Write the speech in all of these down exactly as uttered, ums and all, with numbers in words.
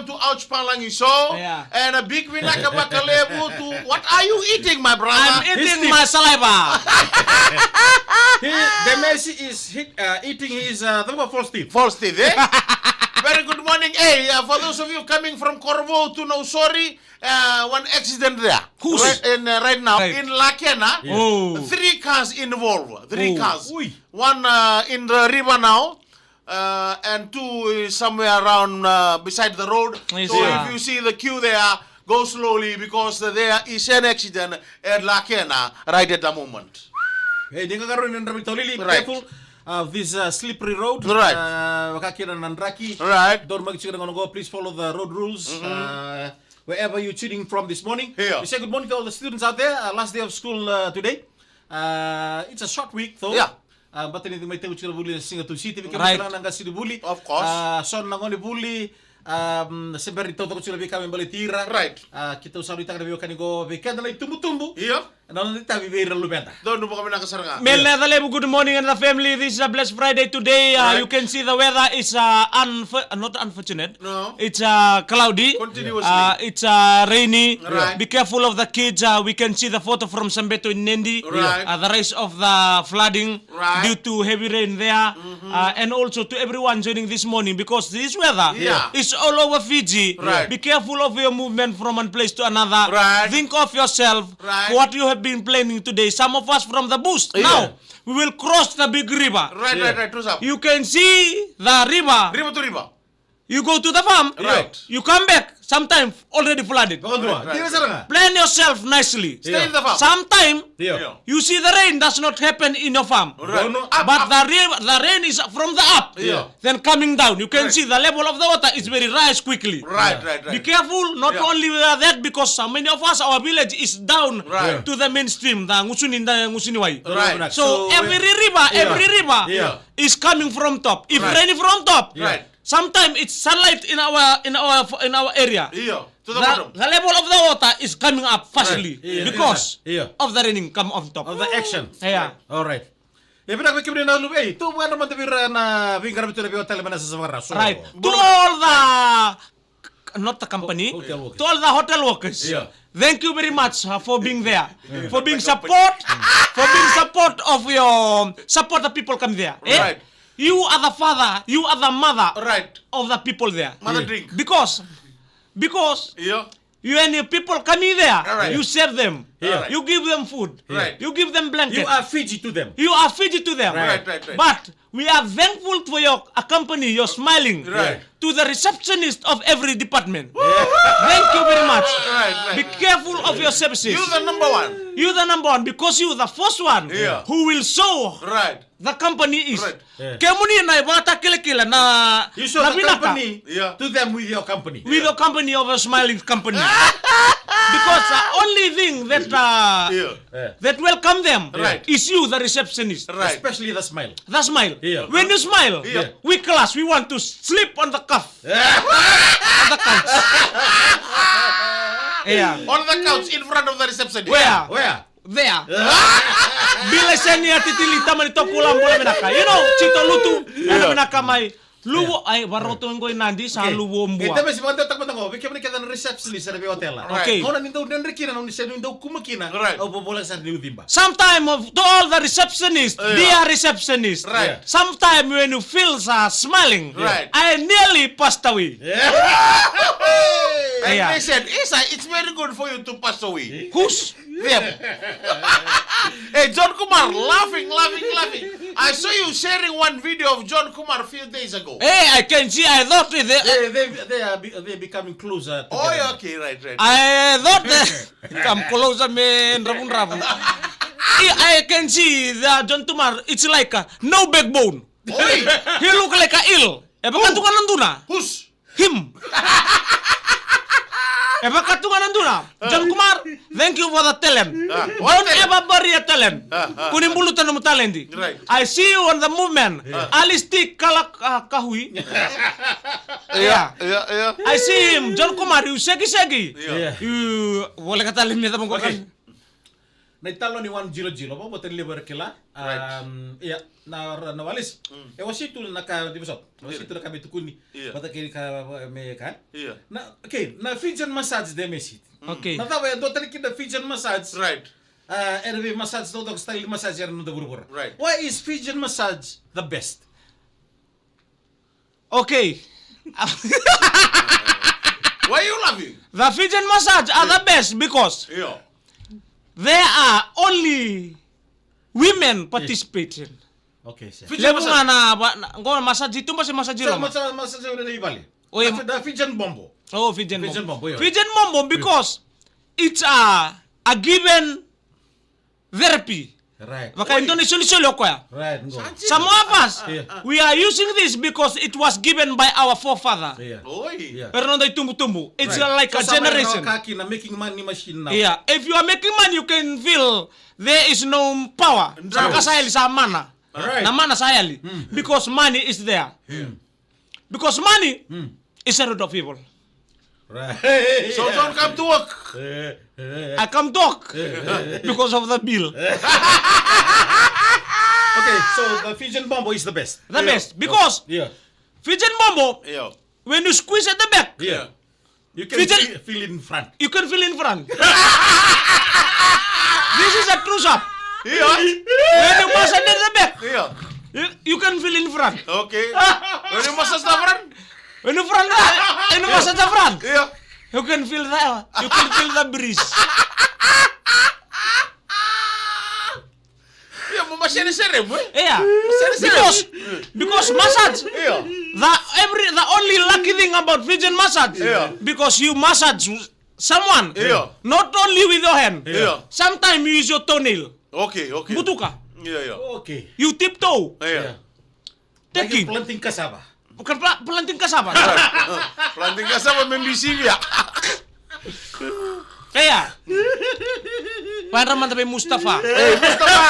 to Ouch Palagi Show. Yeah. And a big vinaka vakalevu to, what are you eating, my brother? I'm eating my saliva. He, the Messi is hit, uh, eating his, uh, the false teeth. False teeth, eh? Very good morning. Hey, uh, for those of you coming from Korovou to Nausori, uh, one accident there. Who's right, in, uh, right now, right, in Lakena? Yeah. Oh. Three cars involved. Three cars. Ui. One, uh, in the river now. Uh, and two is somewhere around, uh, beside the road. So if you see the queue there, go slowly because there is an accident at Lakena right at the moment. Hey, ni qaqarauni na draki tolili, right, careful of this, uh, slippery road. Right. Uh, vaka kina na draki. Right. Don't make sure, please follow the road rules. Mm-hmm. Uh, wherever you're tuning from this morning. Yeah. We say good morning to all the students out there. Uh, last day of school, uh, today. Uh, it's a short week though. Yeah. Uh, but anything mai tau tiko vuli na siga tu siti vei kemuni, right, na qase ni vuli. Of course. Uh, so na gone vuli, um, se bera ni tau tiko na veika me baleti ira. Right. Uh, keitou sa nuitaka na veiwekani qo vei keda na itubutubu. Io. Na nona itavi vei ira luveda. Donu vakavinaka sara ga. Mel Neda Levu, good morning and the family. This is a blessed Friday today. Uh, right. You can see the weather is, uh, unf- uh, not unfortunate. No. It's, uh, cloudy. Continuously. Uh, it's, uh, rainy. Right. Be careful of the kids. Uh, we can see the photo from Sambeto in Nadi. Right. Uh, the rise of the flooding, right, due to heavy rain there. Mm-hmm. Uh, and also to everyone joining this morning, because this weather, yeah, is all over Fiji. Right. Be careful of your movement from one place to another. Right. Think of yourself, right, what you have been planning today. Some of us from the bush, yeah, now we will cross the big river. Right, yeah, right, right. True, Sam. You can see the river. River to river. You go to the farm, right, you come back, sometimes already flooded. Vakadua. Right, right. Tira sara ga. Plan yourself nicely. Stay in the farm. Sometime, yeah, you see the rain does not happen in your farm. Right. No, no. Up, but up, the rain, the rain is from the up. Yeah. Then coming down, you can, right, see the level of the water is very rise quickly. Right, yeah, right, right. Be careful, not, yeah, only, uh, that, because so many of us, our village is down, right, to the mainstream, the Gusuni, the Gusuniwai. Right. So, so every, yeah, river, yeah, every river, yeah, is coming from top. If, right, rain from top, right, sometimes it's sunlight in our, in our, in our area. Io, to the, the bottom. The level of the water is coming up fastly, right, io, because, io, of the raining come on top. Of the action. Yeah. Right. All right. E vinaka vei kemuni na luve, ei, tu vua na mada vei ira na veiqaravi tu na veiwatele mai na sasa vakarasu. Right. To all the, not the company, hotel workers, to all the hotel workers. Yeah. Thank you very much, uh, for being there, for being support, for being support of your, support the people come there. Eh? Right. You are the father, you are the mother, right, of the people there. Mother drink. Because, because, yeah, you and your people coming there, all right, you serve them. Yeah. You give them food. Right. You give them blanket. You are Fiji to them. You are Fiji to them. Right, right, right. But we are thankful for your, uh, company, your smiling, right, to the receptionist of every department. Yeah. Thank you very much. Right, right. Be careful of your services. You the number one. You the number one because you the first one, yeah, who will show, right, the company is. Right. Yeah. Kemuni na ivakatakilakila na, you show na the vinaka company, yeah, to them with your company. With, yeah, your company of a smiling company. Because the only thing that, uh, yeah, yeah, that welcome them, right, is you, the receptionist. Right. Especially the smile. The smile. Yeah. When you smile, yeah, we class, we want to sleep on the cuff. Yeah. On the couch. Yeah. On the couch in front of the receptionist. Where? Where? There. Bila seni a titili tamani tokula bula vinaka. You know, Tito Lutu, yeah, bula vinaka mai. Luvo, yeah, ai, varoto ngoi nadi sa, okay, luvo bua. E tebe si vakadau taka mada qo, vei kemuni kece na receptionist ena veiotela. Right. Okay. Gauna ni dau dredre kina, ni seni dau kuma kina, right, au vovoleka sara ni uciba. Sometime of, to all the receptionists, yeah, dear receptionist. Right. Sometime when you feel, uh, smiling, right, I nearly passed away. Yeah. And, yeah, they said, Isa, it's very good for you to pass away. Who's them? Hey, John Kumar, laughing, laughing, laughing. I saw you sharing one video of John Kumar a few days ago. Hey, I can see, I thought they, they, they, they are be, they're becoming closer together. Oh, yeah, okay, right, right. I thought they come closer, man, dravu, dravu. I, I can see the John Kumar, it's like a no backbone. Oi. He look like a eel. E vakatuka na duna. Who's? Him. E vakatuka na duna. Ah. John Kumar, thank you for the talent. Ah, what talent? Don't ever bury a talent. Ah, ah, ah. Kua ni buluta nomu talent. Right. I see you on the movement. Yeah. Ali stick kala, ah, kahui. Yeah, yeah, yeah. I see him, John Kumar, you shakey shakey. Yeah. Yeah. You voleka tale me tamo. Okay. Na italanoa ni one zero zero, vakabauta ni levu era kila. Right. Um, ia, na, na Wallace. Mm. E wasi tu na ka, di vosot. E wasi tu na ka me tukuni. Ia. Vata kei ka, me ka. Ia. Na, okay, na Fijian massage de mesi. Mm. Okay. Na cava e dua tale kina Fijian massage. Right. Uh, era vei massage, dua, dua style massage era noda vuravura. Right. Why is Fijian massage the best? Okay. Why are you laughing? The Fijian massage are the best because Io. There are only women participating. Okay, sir. Fijian Levu massage. Ga na, va- na, go massage tuba se massage Sir, roma. Massage, massage na i vale. Oi, The, the Fijian bombo. Oh, Fijian Fijian bombo. Bombo, io. Fijian bombo because it's a, a given therapy. Right. Vaka Oi. Indonesia ni soli o koya. Right, go. Some of us, Yeah. we are using this because it was given by our forefather. Yeah. Oi. Yeah. Era noda itubutubu. It's Right. Like So a some are generation. Kaki na making money machine now. Yeah. If you are making money, you can feel there is no power. Drought. Sa ka sa yali sa mana. Right. Na mana sa yali. Mm. Because money is there. Yeah. Because money Mm. is a root of evil. Right. So don't come to work. Eh, eh, eh. I come to work Eh, eh, eh. Because of the bill. Okay, so the Fijian bombo is the best. The Yeah. Best. Because Yeah. Fijian bombo, Yeah. When you squeeze at the back, Yeah. You can Fijian feel, feel in front. You can feel in front. This is a close up. Yeah. When you massage at the back, Yeah. You, you can feel in front. Okay. When you massage the front, When you front, when you massage the front, Yeah. You can feel the, you can feel the breeze. Yeah, mo maseresere mo. Yeah. Maseresere. Because, because massage. Yeah. The every, the only lucky thing about Fijian massage. Yeah. Because you massage someone. Yeah. Not only with your hand. Yeah. Sometimes you use your toenail. Okay, okay. Butuka. Yeah, yeah. Okay. You tiptoe. Yeah. Yeah. Taking. Like planting cassava. Bukan pla- planting cassava. Planting cassava me bisi via. Eya. Vayadrama mada vei Mustafa. Hey, Mustafa.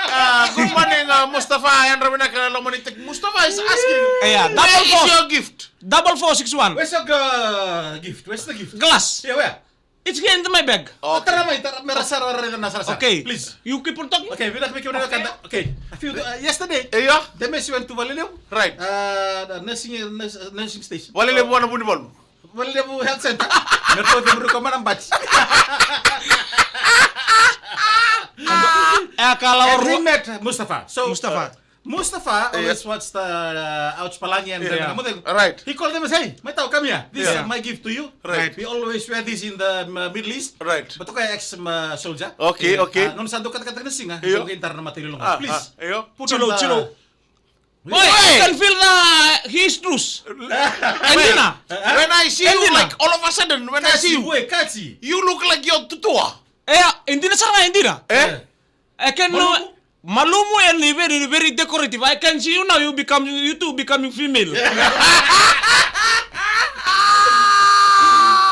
Ah, good morning, uh, Mustafa. Yadra vinaka lomani tek- Mustafa is asking, Eya, where double is force. Your gift? Double four six one. Where's your uh, gift? Where's the gift? Glass. Yeah, where? It's here in my bag. Okay. Tara mai, tara, mera sara, rara, na sara, sara. Okay. Please. You keep on talking. Okay, vinaka, vinaka, vinaka. Okay. A few, uh, yesterday, Eya. The mess went to Valelevu. Right. Uh, the nursing, nurse, nursing station. Valelevu, vana Vunivalu. Valelevu Health Center. Mera toka, mera toka, mana bati. E a kala And he met Mustafa. So, Mustafa. Uh, Mustafa always watch the uh, Ouch Palangi and Yeah. Right. He called them and said, "Hey, Maitau, come here. This Yeah. is my gift to you." Right. We always wear this in the um, Middle East. Right. But okay, ex um, uh, soldier. Okay, okay. Uh, non sa do kata kata na siga. Yeah. Okay, tara na mata i loma. Ah, please. Ah, yeah. Put Chilo, on the chilo. Boy, Hey! You can feel the history. Endina. When I see you, Endina. Like, all of a sudden, when I see Kati, you, boy, Kati. You look like you're tutua. Eh, Endina sara, Endina. Eh? I can know. Malumu? Malumu and very, very decorative. I can see you now. You become, you two becoming female.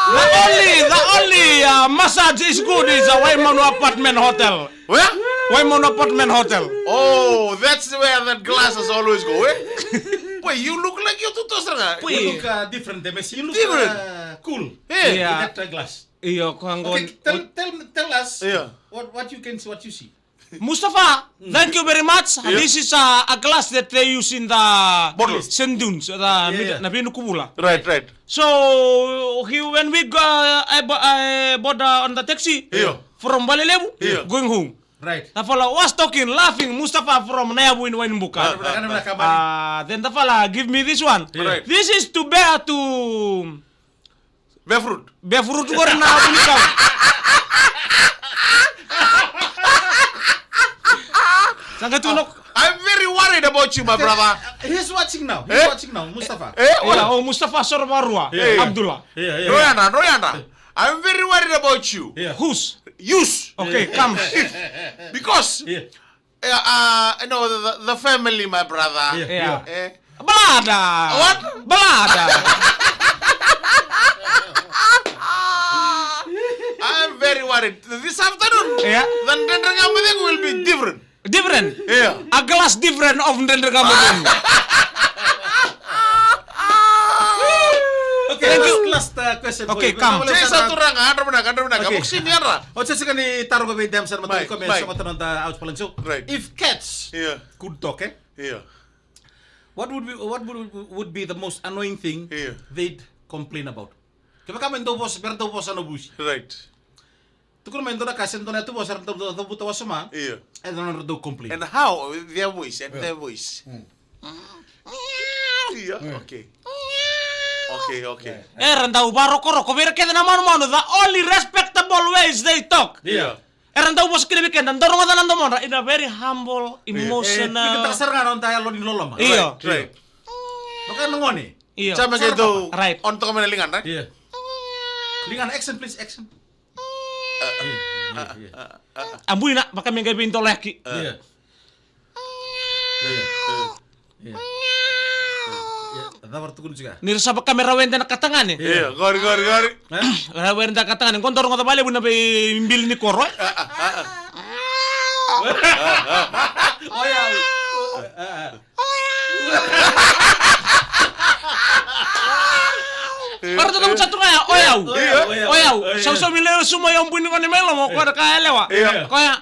The only, the only uh, massage is good is a Waimanu apartment hotel. Where? Waimanu apartment hotel. Oh, that's where that glasses always go, eh? Boy, you look like you're tutua sara. Boy. You look uh, different, Demes. You look Different. Uh, cool. Eh. Yeah. With that uh, glass. Io, ko Okay, tell, tell, tell us Yeah. what, what you can see, what you see. Mustafa, thank you very much. Yeah. This is a, a glass that they use in the Bottles. Sand dunes, the Yeah, yeah. Na Venukuvula. Right, right. So he, when we go, I, bo- I bought uh, on the taxi Yeah. From Valelevu Yeah. Going home. Right. The fella was talking, laughing, Mustafa from Nayavu in Wainbuka. Ah, ah, ah. Uh, then the fella give me this one. Right. This is to bear to Bear fruit. Bear fruit qori na vunikau. Saka tu no. I'm very worried about you, my brother. He's watching now. He's Eh? Watching now, Mustafa. Eh, Yeah, what? Oh, Mustafa Sorvarua. Yeah, yeah. Abdullah. Yeah, yeah. Royana, Royana. I'm very worried about you. Yeah. Who's? Yous. Okay, come. Because Yeah. Eh, uh, no, the, the family, my brother. Yeah, Yeah. Yeah. Eh. Balada. What? Balada. I'm very worried. This afternoon, Yeah. The Ndredre Ga Mo Cegu will be different. Different. Yeah. A glass different of Ndredre Ga Mo Cegu. Okay, Last, last, uh, question for you. Okay, come. Jay Saturaga, yadra vinaka, yadra vinaka. Okay. Boxing, yadra. O Jessica ni taro ko vei Dams, sa na matau. Mai, ko me mai. Sa matau na da out palang show. Right. If cats, yeah, could talk, eh? Yeah. What would be, what would, would be the most annoying thing, yeah, they'd complain about? Kevaka me dau vosa, me ra dau vosa na vusi. Right. Tukuna mai e dua na ka se dua na yatu vosa era dau, dau, dau buta wasoma. Io. E dua na nodra dau complain. And how? Their voice, and their voice. Io, okay. Okay, okay. Era dau varokoroko vei ira kece na manumanu, the only respectable ways they talk. Io. Era dau vosa kina vei keda, dau rogoca na domodra in a very humble, emotional. E, e, sara ga na noda yalo ni loloma. Io. Right, right. Vaka na gone. Io. Sa me qai dau on toka mai na ligana, right? Io. Ligana, action please, action. A bui na, vaka me qai veidolaki. Io. Io. Io. Io. Cava ra tukuna tiko? Ni ra sa vaka me ra wede na katagane. Io, qori, qori, qori. E? Ra wede na katagane. Qo dau rogoca vakalevu na veibili ni koro, e? Oya. Ora tu tamu catu kaya, oyau. Io. Oyau. Oyau. Sau sau mi lewe suma ya bui ni gone mai lomo, ko da kaya lewa. Io. Koya.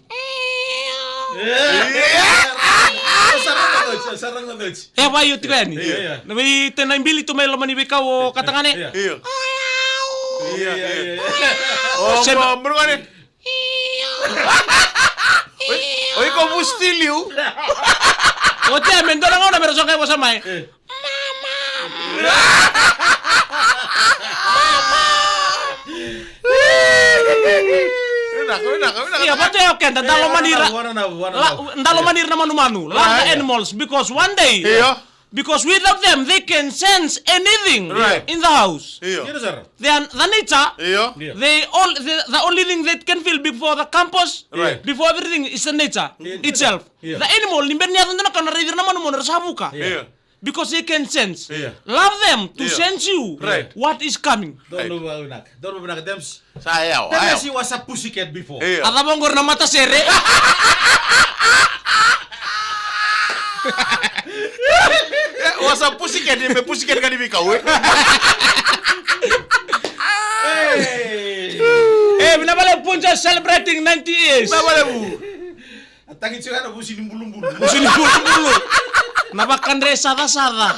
Io. Io. Sa rogo doci, sa rogo doci. E, vaya tiko yani. Io. Na vei tena bili tu mai loma ni veikau o katagane. Io. Io, io, io. O, se ma, murugane. Oi, oi, ko vusi liu. Oti a me dua na gauna me ra sa qai vosa mai. E. Vinaka, vinaka, vinaka. Ia, vata o keda, da lomani ira. One and a half, one and a half. La, da lomani ira na manumanu. Love the animals, because one day, io. Because without them, they can sense anything, right, in the house. Io. Io, sir. They are the nature. Io. Io. They all, the, the only thing that can feel before the campus, right, before everything is the nature, io, itself. Io. The animal, ni bera ni yaco dua na ka na raici ira na manumanu era sa vuka. Io. Io. Because they can sense. Io. Love them to, io, sense you, right, what is coming. Right. Donu vinaka. Donu vinaka, Dems. Sa yau, sa yau. Tell us he was a pussycat before. Io. A cava oqori na matasere? E, was a pussycat, me pussycat ka ni veikau, e? Hey. E, vinaka vakalevu Punja celebrating ninety years. Vinaka vakalevu. A tagi tiko na vusi ni bulubulu. Vusi ni bulubulu. Na vakadre sacasaca.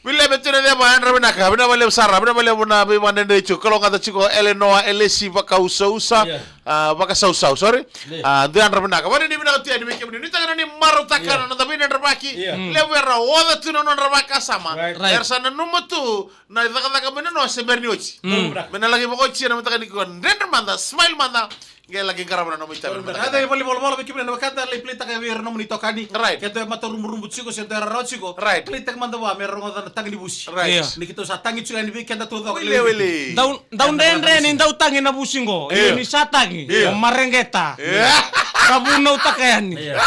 Vile me tuna ceva, yadra vinaka, vinaka vakalevu sara, vinaka vakalevu na veivakadredrei tiko, kalougata tiko, Eleanor, Elesi, vakausausa, yeah, a, vakasausau, sorry. Yeah. A, dua yadra vinaka. Vakanuinui vinaka tu yani vei kemuni, nuitaka ni marautaka, yeah, na noda veidredrevaki, yeah, mm, levu era oca tu na nodra vakasama. Right. Right. Era sa nanuma tu na cakacaka mai na noa se bera ni oti. Mm. Me na laki vakaoti ena mataka nikua, dredre mada, smile mada. Qai laki qarava na nomu itavana. Right. Ena vale ni volavola vei kemuni na wekada, lai play taka vei ira nomuni itokani. Right. Ke dua e mata rumurumu tiko se dua e rarawa tiko. Right. Play taka mada vua me rogoca na taga ni vusi. Right. Yeah. Ni keitou sa tagi tiko yani vei keda taucoko. Wele, wele. Dau, dau dredre ni dau tagi na vusi qo. Yeah. Ia ni sa tagi. Yeah. O mareqeta. Yeah. Ka vunautaka yani. Yeah.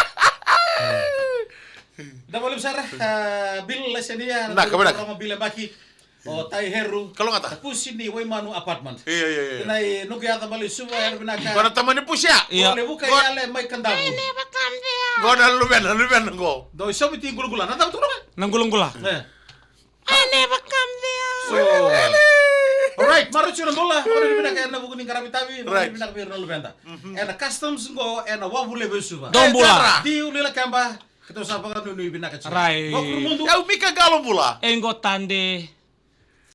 Da volimu sara, a, Bill Lesenia. Na, ka vinaka. Bill Baki. O Tai Heru. Kalougata. Takusi ni Waimanu apartment. Io, io, io. Ena i noqu yaca mai Suva, yadra vinaka. Qo na tamani pusia. Io. Qo Levuka Yale mai Kadavu. I never come there. Qo na luvena, luvena qo. Dou i Somiti Gulagula. Na cava tukuna? Na Gulagula. E. I never come there. So, alright, marau tiko na bula. Ori vinaka ena vuku ni qaravi tavi, right, ori vinaka vei ira na luveda. Mhm. Ena customs qo, ena Wavu Levu e Suva. Dou bula. E, tara. Diu Lila Kemba. Keitou sa vakanuinui vinaka tiko. Right. Vakurumudu. Au Mika Qalo bula. E qo Tade.